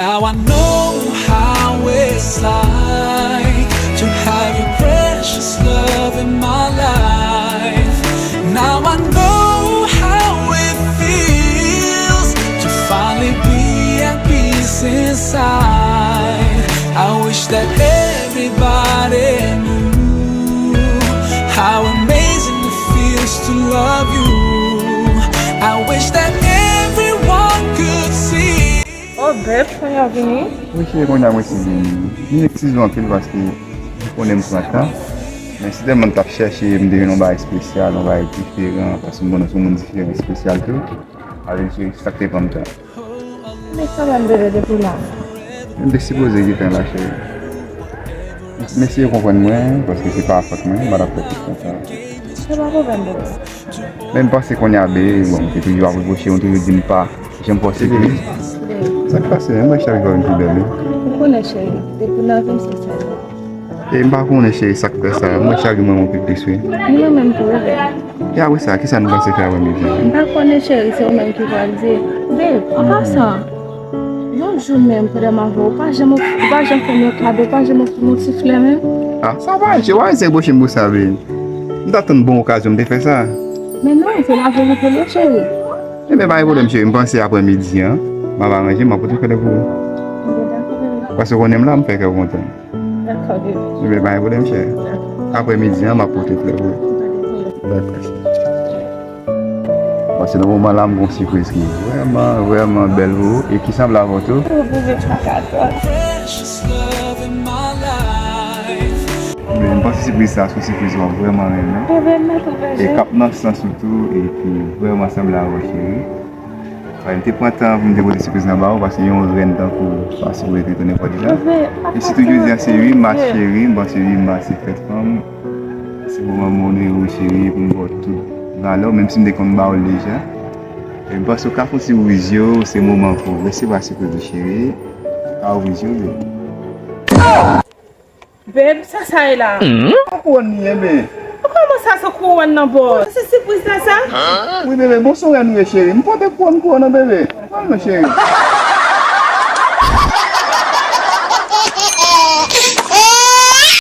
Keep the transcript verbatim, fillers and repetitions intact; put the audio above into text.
Now I know how it's like to have your precious love in my life. Now I know how it feels to finally be at peace inside. I wish that everybody knew how amazing it feels to love you. I wish that everyone could see. Oh, babe, kounye a w vini? Wi, cheri, kounye a mwen si vini. M egskize w anpil paske m konnen m pran tan. Men se tèlman m t ap chèche, m te jwenn yon bagay espesyal, yon bagay diferan, paske m konnen w se yon moun diferan, espesyal tou. Alò, cheri, se sa k te pran m tan. Men kanmenm, bebe, depi w la. M te sipoze gentan la, cheri. M eseye konprann mwen, paske se pa fòt mwen, m pa t ap fè tout konsa. Se pa pwoblèm, bebe. Men m panse kounye a, bebe, bon, m te toujou ap repwoche, m toujou di m pa janm fè w sipriz. Sa k pase, men mwen chak jou ap vin pi bèl, wi. Ou konnen, cheri, depi nan vennsenk sa yo. E m pa konnen, cheri, sa k fè sa. Mwen chak jou mwen renmen w pi plis, wi. Mwen renmen w tou, bebe. E apre sa, kisa nou panse fè aprèmidi an? M pa konnen, cheri, se ou menm ki pral di. Babe, an pasan, yon jou menm pandan m avè w, ou pa janm, ou pa janm fè m yon kado, ou pa janm ofri m yon ti flè menm. Ah, sa pa, cheri, w pa bezwen reproche m pou sa, babe. M t ap tann bon okazyon m te fè sa. Men non, se laverite l ye, cheri. Ebyen, pa gen pwoblèm, cheri, m panse aprèmidi an, m ap aranje, m ap pote flè pou ou. Ebyen, dakò, bebe. Paske w konnen m la, m fè kè w kontan. Dakò, bebe. Ebyen, pa gen pwoblèm, cheri. Dakò. Aprèmidi an, m ap pote flè pou ou. Dakò, cheri. Paske nan moman la, m gen yon sipriz ki vrèman, vrèman bèl pou ou e ki sanble avè w tou. Ou bebe pa ka twò. Men m panse sipriz sa se yon sipriz w ap vrèman renmen. Ou renmen tou, bebe. E k ap nan sans ou tou, e ki vrèman sanble avè w, cheri. Wi, m te pran tan pou m te pote sipriz lan ba ou, paske yon rèn tankou w pa sipoze te tounen pòt deja. E sitou jodi a se uit mas, cheri, m panse uit mas se fèt fanm. Se moman m onore w, cheri, pou m ba w tout valè w, menm si m te konn ba w l deja. E m panse w ka fè yon ti ouvri zye w, se moman pou w resevwa sipriz ou, cheri. Ka ouvri zye w, bebe. Babe, sa sa ye la? Pa kouwòn li ye, bebe. Kòman sa se kouwòn nan, bòs? Se sipriz la sa? Wi, bebe, bon, se yon rèn ou ye, cheri. M pote kouwòn, kouwòn nan, bebe. Kòman, cheri?